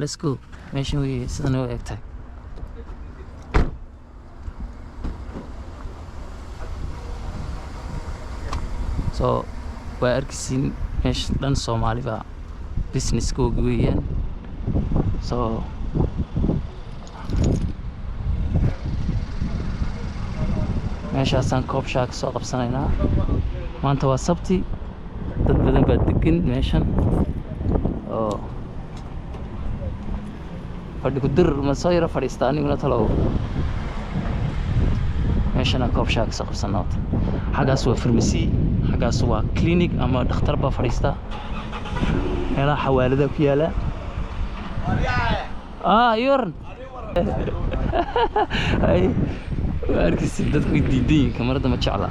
Let's go. Meeshan wey sidan u eg tahay. So waa arkisiin, meesha dhan Soomaali baa businesskooga weeyaan. So meeshaasaan koob shaa ka soo qabsanaynaa. Maanta waa Sabti, dad badan baa degan meeshan oo fadhi ku dir. Ma soo yaro fadhiista aniguna talow? Meeshanaan koob shaa ka soo qabsanaa. Xaggaas waa farmasi, xaggaas waa clinic ama dhakhtar baa fadhiista. Meelaha xawaalada ku yaala. Ah, ii waran. Ay, waa arkaysid, dadku way diidan yihiin kamarada, ma jecla.